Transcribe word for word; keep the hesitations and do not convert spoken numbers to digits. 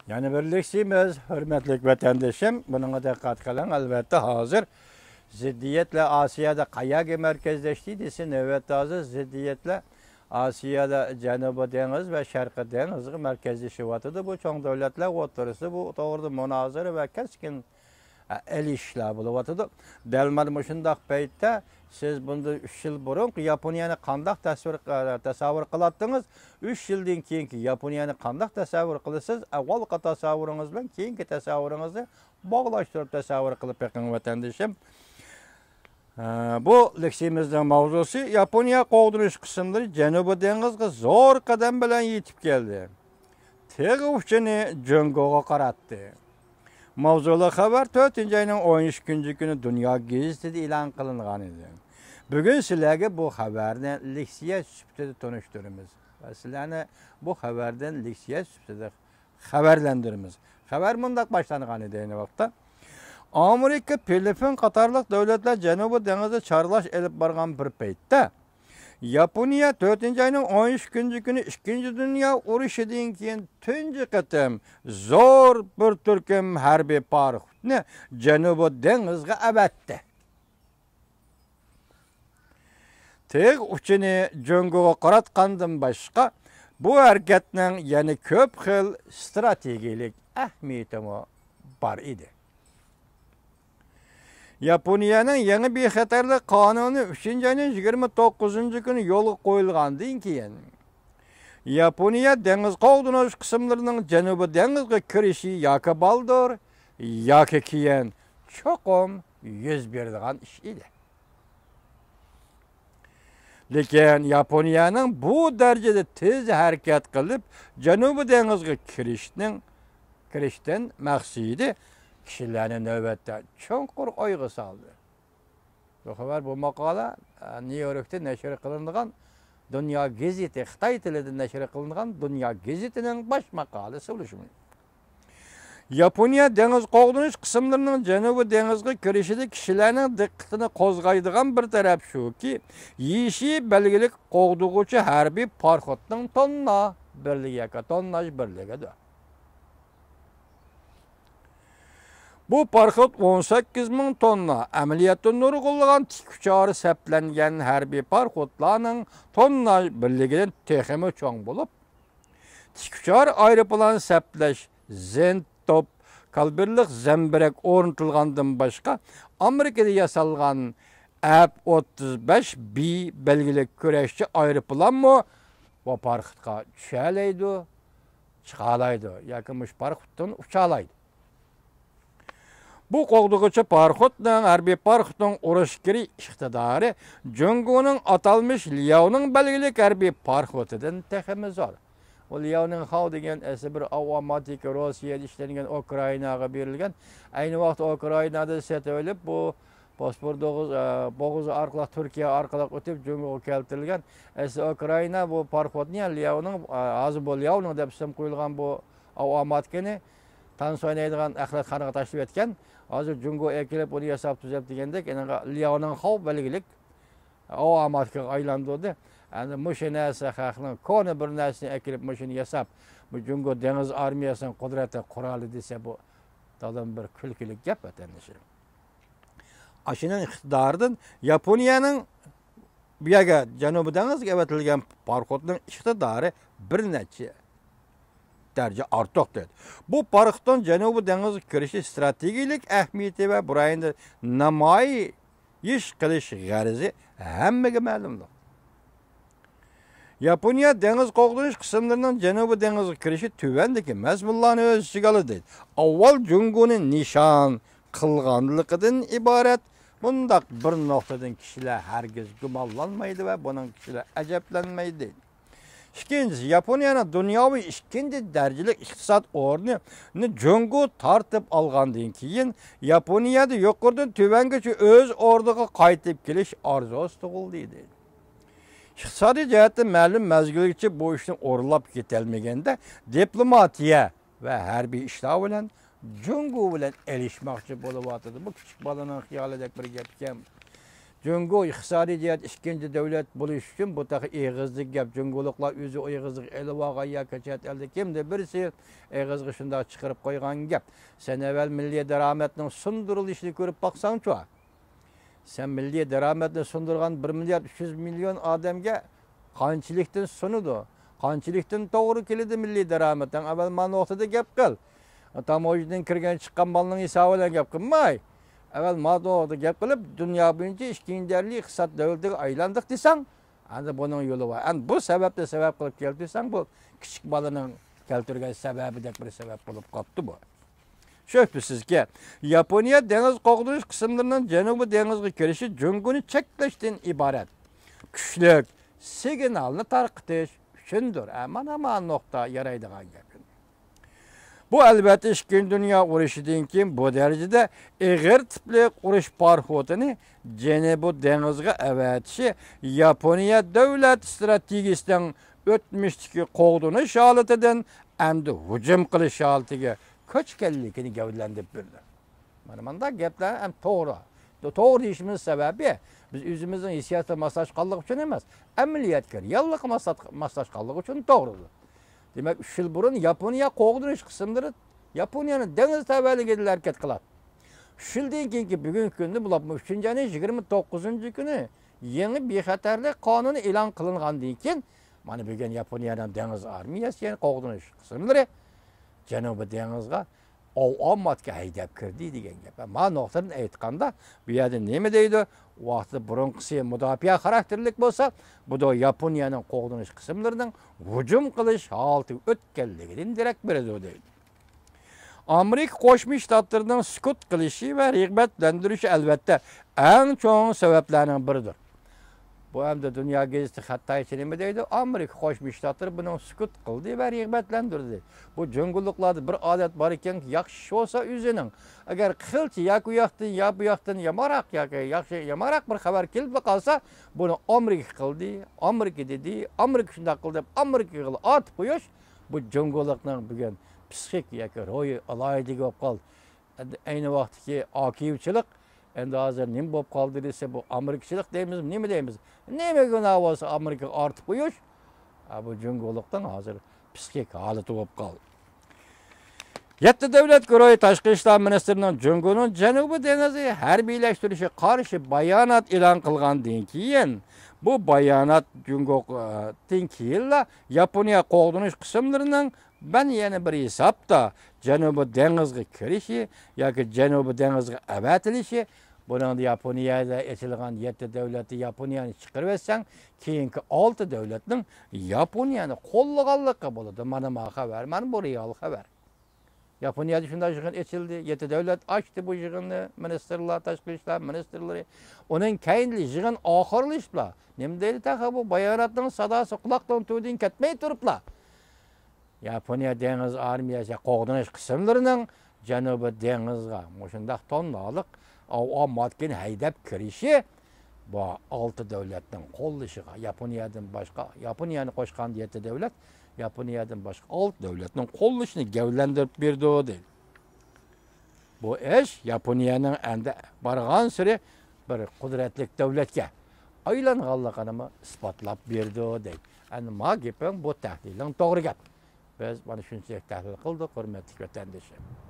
يەنە بىر لېكسىيىمىز، ھۆرمەتلىك ۋەتەندىشىم، بۇنىڭغا دىققەت قىلىڭ. ئەلۋەتتە، ھازىر زىددىيەتلەر ئاسىيادا قەيەرگە مەركەزلەشتى دېسە، نۆۋەتتە ھازىر زىددىيەتلەر ئاسىيادا جەنۇبىي دېڭىز ۋە شەرقىي دېڭىزغا مەركەزلىشىۋاتىدۇ. بۇ چوڭ دۆلەتلەر ئوتتۇرىسىدا بۇ توغرىدا مۇنازىرە ۋە كەسكىن ئېلىشىشلار بولۇۋاتىدۇ. دەل مانا مۇشۇنداق پەيتتە سىز بۇندىن ئۈچ يىل بۇرۇنقى ياپونىيەنى قانداق تەسۋىر، تەسەۋۋۇر قىلاتتىڭىز؟ ئۈچ يىلدىن كېيىنكى ياپونىيەنى قانداق تەسەۋۋۇر قىلىسىز؟ ئاۋۋالقى تەسەۋۋۇرىڭىز بىلەن كېيىنكى تەسەۋۋۇرىڭىزنى باغلاشتۇرۇپ تەسەۋۋۇر قىلىپ بېقىڭ، ۋەتەندىشىم. ئە، بۇ لېكسىيىمىزنىڭ ماۋزۇسى ياپونىيە قوغدىنىش قىسىملىرى جەنۇبىي دېڭىزغا زور قەدەم بىلەن يېتىپ كەلدى. تېغى ئۇچىنى جۇڭگوغا قاراتتى. ماۋزۇلۇق خەۋەر تۆتىنچى ئاينىڭ ئون ئىككىنچى كۈنى دۇنيا گېزىتىدە ئېلان قىلىنغان ئىدى. بۈگۈن سىلەرگە بۇ خەۋەرنى لېكسىيە سۈپىتىدە تونۇشتۇرىمىز ۋە سىلەرنى بۇ خەۋەردىن لېكسىيە سۈپىتىدە خەۋەرلەندۈرىمىز. خەۋەر مۇنداق باشلانغان ئىدى ئەينى ۋاقىتتا. ئامېرىكا، فىلىپپىن قاتارلىق دۆلەتلەر جەنۇبىي دېڭىزدا چارلاش ئېلىپ بارغان بىر پەيتتە، ياپونىيە تۆتىنچى ئاينىڭ ئون ئۈچىنچى كۈنى ئىككىنچى دۇنيا ئۇرۇشىدىن كېيىن تۇنجى قېتىم زور بىر تۈركۈم ھەربىي پاراخوتنى جەنۇبىي دېڭىزغا ئەۋەتتى. تېغ ئۇچىنى جۇڭگوغا قاراتقاندىن باشقا، بۇ ھەرىكەتنىڭ يەنە كۆپ خىل ئىستراتېگىيەلىك ئەھمىيىتىمۇ بار ئىدى. ياپونىيەنىڭ يېڭى بىخەتەرلىك قانۇنى ئۈچىنچى ئاينىڭ يىگىرمە توققۇزىنچى كۈنى يولغا قويۇلغاندىن كېيىن، ياپونىيە دېڭىز قوغدىنىش قىسىملىرىنىڭ جەنۇبىي دېڭىزغا كىرىشى ياكى بالدۇر، ياكى كېيىن چوقۇم يۈز بېرىدىغان ئىش ئىدى. لېكىن ياپونىيەنىڭ بۇ دەرىجىدە تېز ھەرىكەت قىلىپ، جەنۇبىي دېڭىزغا كىرىشنىڭ، كىرىشتىن مەقسىتى كىشىلەرنى نۆۋەتتە چوڭقۇر ئويغا سالدى. بۇ خەۋەر، بۇ ماقالە، ئە، نيۇ يوركتا نەشر قىلىنغان دۇنيا گېزىتى، خىتاي تىلىدا نەشر قىلىنغان دۇنيا گېزىتىنىڭ باش ماقالىسى بولۇشى مۇمكىن. ياپونىيە دېڭىز قوغدىنىش قىسىملىرىنىڭ جەنۇبىي دېڭىزغا كىرىشىدە كىشىلەرنىڭ دىققىتىنى قوزغايدىغان بىر تەرەپ شۇكى، يېشى بەلگىلىك قوغدىغۇچى ھەربىي پاراخوتنىڭ توننا بىرلىكى ياكى تونناژ بىرلىكىدۇر. بۇ پاراخوت ئون سەككىز مىڭ توننا، ئەمەلىيەتتە نۇرغۇنلىغان تىك ئۇچارى سەپلەنگەن ھەربىي پاراخوتلارنىڭ توننا بىرلىكىدىن تېخىمۇ چوڭ بولۇپ، تىك ئۇچار ئايروپىلان سەپلەش زېنتوپ كالىبىرلىق زەمبىرەك ئورنىتىلغاندىن باشقا، ئامېرىكىدا ياسالغان ئەپ ئوتتۇز بەش بى بەلگىلىك كۈرەشچى ئايروپىلانمۇ بۇ پاراخوتقا چۈشەلەيدۇ، چىقالايدۇ ياكى مۇشۇ پاراخوتتىن ئۇچالايدۇ. بۇ قوغدىغۇچى پاراخوتنىڭ، ھەربىي پاراخوتنىڭ ئۇرۇشكىرى ئىقتىدارى جۇڭگونىڭ ئاتالمىش لياۋنىڭ بەلگىلىك ھەربىي پاراخوتىدىن تېخىمۇ زور. ئۇ لياۋنىڭخاۋ دېگەن ئەسلى بىر ئاۋتوماتىك روسىيەدە ئىشلەنگەن، ئۇكرائىناغا بېرىلگەن. ئەينى ۋاقىتتا ئۇكرائىنادىن سېتىۋېلىپ، بۇ بوسپور دوغۇز-، ئە، بوغۇزى ئارقىلىق، تۈركىيە ئارقىلىق ئۆتۈپ، جۇڭگوغا كەلتۈرۈلگەن. ئەسلى ئۇكرائىنا بۇ پاراخوتنى يا لياۋنىڭ، ئە، ھازىر بۇ لياۋنىڭ دەپ ئىسىم قويۇلغان بۇ ئاۋتوماتىكىنى تانسا ئوينايدىغان ئەخلەتخانىغا تاشلىۋەتكەن. ھازىر جۇڭگو ئەكېلىپ ئۇنى ياساپ تۈزەپ دېگەندەك، ئېنىڭغا لياۋنىڭخاۋ بەلگىلىك ئاۋتوماتىكىغا ئايلاندۇردى. ئەمدى مۇشۇ نەرسە خەقنىڭ كونا بىر نەرسىنى ئەكېلىپ مۇشۇنى ياساپ، بۇ جۇڭگو دېڭىز ئارمىيەسىنىڭ قۇدرەتلىك قورالى دېسە، بۇ تازا بىر كۈلكىلىك گەپ، ۋەتەندىشىم. ئاشۇنىڭ ئىقتىدارىدىن ياپونىيەنىڭ بۇ يەرگە، جەنۇبىي دېڭىزغا ئەۋەتىلگەن پاراخوتنىڭ ئىقتىدارى بىر نەچچە دەرىجە ئارتۇق، دېدى. بۇ پاراخوتنىڭ جەنۇبىي دېڭىزغا كىرىشى ئىستراتېگىيەلىك ئەھمىيىتى ۋە بۇ رايوندا نامايىش قىلىش غەرىزى ھەممىگە مەلۇمدۇر. ياپونىيە دېڭىز قوغدىنىش قىسىملىرىنىڭ جەنۇبىي دېڭىزغا كىرىشى تۆۋەندىكى مەزمۇنلارنى ئۆز ئىچىگە ئالىدۇ. ئاۋۋال جۇڭگونى نىشان قىلغانلىقىدىن ئىبارەت بۇنداق بىر نۇقتىدىن كىشىلەر ھەرگىز گۇمانلانمايدۇ ۋە بۇنىڭ كىشىلەر ئەجەبلەنمەيدۇ. ئىككىنچىسى، ياپونىيەنىڭ دۇنياۋى ئىككىنچى دەرىجىلىك ئىقتىساد ئورنىنى جۇڭگو تارتىپ ئالغاندىن كېيىن، ياپونىيەدە يۇقىرىدىن تۆۋەنگىچە ئۆز ئورنىغا قايتىپ كېلىش ئارزۇسى تۇغۇلدى، دېدى. ئىقتىسادىي جەھەتتىن مەلۇم مەزگىلگىچە بۇ ئىشنى ئورۇنلاپ كېتەلمىگەندە، دىپلوماتىيە ۋە ھەربىي ئىشلار بىلەن جۇڭگو بىلەن ئېلىشماقچى بولۇۋاتىدۇ. بۇ كىچىك بالىنىڭ خىيالىدەك بىر گەپكەن. جۇڭگو ئىقتىسادىي جەھەتتە ئىككىنچى دۆلەت بولۇش ئۈچۈن، بۇ تېخى ئېغىزدىكى گەپ، جۇڭگولۇقلار ئۆزى ئېغىزغا ئېلىۋالغان ياكى چەت ئەلدە كىمدۇر بىرسى ئېغىزغا شۇنداق چىقىرىپ قويغان گەپ. سەن ئەۋۋەل مىللىي دارامەتنىڭ سۇندۇرۇلۇشىنى كۆرۈپ باقساڭچۇ؟ سەن مىللىي دارامەتنى سۇندۇرغان بىر مىليارد ئۈچ يۈز مىليون ئادەمگە قانچىلىكتىن سۇنىدۇ؟ قانچىلىكتىن توغرا كېلىدۇ مىللىي دارامىتىڭ؟ ئەۋۋەل ما نۇقتىدا گەپ قىل. تاموژنىدىن كىرگەن چىققان مالنىڭ ھېسابى بىلەن گەپ قىلماي، ئەۋۋەل ما نۇقتىدا گەپ قىلىپ، دۇنيا بويىچە ئىككىنچى دەرىجىلىك ئىقتىساد دۆلىتىگە ئايلاندۇق دېسەڭ، ئەمدى بۇنىڭ يولى بار. ئەمدى بۇ سەۋەبنى سەۋەب قىلىپ كەلتۈرسەڭ، بۇ كىچىك بالىنىڭ كەلتۈرگەن سەۋەبىدەك بىر سەۋەب بولۇپ قاپتۇ بۇ. شۈبھىسىزكى، ياپونىيە دېڭىز قوغدىنىش قىسىملىرىنىڭ جەنۇبىي دېڭىزغا كىرىشى جۇڭگونى چەكلەشتىن ئىبارەت كۈچلۈك سىگنالنى تارقىتىش ئۈچۈندۇر. ئە، مانا، مانا نۇقتا يارايدىغان گەپ. بۇ، ئەلۋەتتە، ئىككىنچى دۇنيا ئۇرۇشىدىن كېيىن بۇ دەرىجىدە ئېغىر تىپلىق ئۇرۇش پاراخوتىنى جەنۇبىي دېڭىزغا ئەۋەتىشى ياپونىيە دۆلەت ئىستراتېگىيىسىنىڭ ئۆتمۈشتىكى قوغدىنىش ھالىتىدىن ئەمدى ھۇجۇم قىلىش ھالىتىگە كۆچكەنلىكىنى گەۋدىلەندۈرۈپ بېرىدۇ. مانا مۇنداق گەپلەر ھەم توغرا. توغرا دېيىشىمىز سەۋەبى بىز ئۆزىمىزنىڭ ھېسسىياتىغا ماسلاشقانلىقى ئۈچۈن ئەمەس، ئەمەلىيەتكە، رېئاللىققا ماسلا-، ماسلاشقانلىقى ئۈچۈن توغرىدۇر. دېمەك، ئۈچ يىل بۇرۇن ياپونىيە قوغدىنىش قىسىملىرى ياپونىيەنىڭ دېڭىز تەۋەلىكىدە ھەرىكەت قىلاتتى. ئۈچ يىلدىن كېيىنكى بۈگۈنكى كۈندە، بولۇپمۇ ئۈچىنچى ئاينىڭ يىگىرمە توققۇزىنچى كۈنى يېڭى بىخەتەرلىك قانۇنى ئېلان قىلىنغاندىن كېيىن، مانا بۈگۈن ياپونىيەنىڭ دېڭىز ئارمىيەسى، يەنى قوغدىنىش قىسىملىرى جەنۇبىي دېڭىزغا ئاۋۇ ئامماتكە ھەيدەپ كىردى دېگەن گەپ. ما نۇقتىدىن ئېيتقاندا، بۇ يەردە نېمە دەيدۇ؟ ۋاقتىدا بۇرۇنقىسى مۇداپىئە خاراكتېرلىك بولسا، بۇ دا ياپونىيەنىڭ قوغدىنىش قىسىملىرىنىڭ ھۇجۇم قىلىش ھالىتىگە ئۆتكەنلىكىدىن دېرەك بېرىدۇ دەيدۇ. ئامېرىكا قوشما شتاتلىرىنىڭ سۈكۈت قىلىشى ۋە رىغبەتلەندۈرۈشى، ئەلۋەتتە، ئەڭ چوڭ سەۋەبلەرنىڭ بىرىدۇر. بۇ ئەمدى دۇنيا گېزىتى خەتتايىچە نېمە دەيدۇ؟ ئامېرىكا قوشما شتاتلىرى بۇنىڭ سۈكۈت قىلدى ۋە رىغبەتلەندۈردى. بۇ جۇڭگولۇقلاردا بىر ئادەت بار ئىكەنكى، ياخشى ئىش بولسا ئۆزىنىڭ، ئەگەر قىلچە يا ئۇ ياقتىن، يا بۇ ياقتىن يامانراق ياكى ياخشى، يامانراق بىر خەۋەر كېلىپلا قالسا، بۇنى ئامېرىكا قىلدى، ئامېرىكا دېدى، ئامېرىكا شۇنداق قىلدى دەپ ئامېرىكىغا ئارتىپ قويۇش، بۇ جۇڭگولۇقنىڭ بۈگۈن پسىخىك ياكى روھىي ئالاھىدىلىكى بولۇپ قالدى. ئەمدى ئەينى ۋاقىتتىكى ئاكىۋچىلىق، ئەمدى ھازىر نېمە بولۇپ قالدى دېسە، بۇ ئامېرىكىچىلىق دەيمىزمۇ، نېمە دەيمىز؟ نېمە گۇناھ بولسا ئامېرىكىغا ئارتىپ قويۇش، ھە، بۇ جۇڭگولۇقنىڭ ھازىر پسىخىك ھالىتى بولۇپ قالدى. يەتتە دۆلەت گۇرۇھى تاشقى ئىشلار مىنىستىرىنىڭ جۇڭگونىڭ جەنۇبىي دېڭىزى ھەربىيلەشتۈرۈشىگە قارشى بايانات ئېلان قىلغاندىن كېيىن، بۇ باياناتتىن كېيىنلا ياپونىيە قوغدىنىش قىسىملىرىنىڭ مەن يەنە بىر ھېسابتا جەنۇبىي دېڭىزغا كىرىشى ياكى جەنۇبىي دېڭىزغا ئەۋەتىلىشى، بۇنىڭدا ياپونىيەدە ئېچىلغان يەتتە دۆلەتتە ياپونىيەنى چىقىرىۋەتسەڭ، كېيىنكى ئالتە دۆلەتنىڭ ياپونىيەنى قوللىغانلىقى بولىدۇ. مانا ما خەۋەر، مانا بۇ رېئال خەۋەر. ياپونىيەدە شۇنداق يىغىن ئېچىلدى. يەتتە دۆلەت ئاچتى بۇ يىغىننى، مىنىستىرلار، تاشقى ئىشلار مىنىستىرلىرى. ئۇنىڭ كەينىدە يىغىن ئاخىرلىشىپلا، نېمە دەيدۇ تېخى، بۇ باياناتنىڭ ساداسى قۇلاقنىڭ تۈۋىدىن كەتمەي تۇرۇپلا، ياپونىيە دېڭىز ئارمىيەسى قوغدىنىش قىسىملىرىنىڭ جەنۇبىي دېڭىزغا مۇشۇنداق توننالىق ئاۋۇ ئامماتكىنى ھەيدەپ كىرىشى، بۇ ئالتە دۆلەتنىڭ قوللىشىغا، ياپونىيەدىن باشقا، ياپونىيەنى قوشقاندا يەتتە دۆلەت، ياپونىيەدىن باشقا ئالتە دۆلەتنىڭ قوللىشىنى گەۋدىلەندۈرۈپ بېرىدۇ، دەيدۇ. بۇ ئىش ياپونىيەنىڭ ئەمدى بارغانسېرى بىر قۇدرەتلىك دۆلەتكە ئايلانغانلىقىنىمۇ ئىسپاتلاپ بېرىدۇ، دەيدۇ. ئەمدى ما گېپىڭ، بۇ تەھلىلىڭ توغرا گەپ. بىز مانا شۇنچىلىك تەھلىل قىلدۇق، ھۆرمەتلىك ۋەتەندىشىم.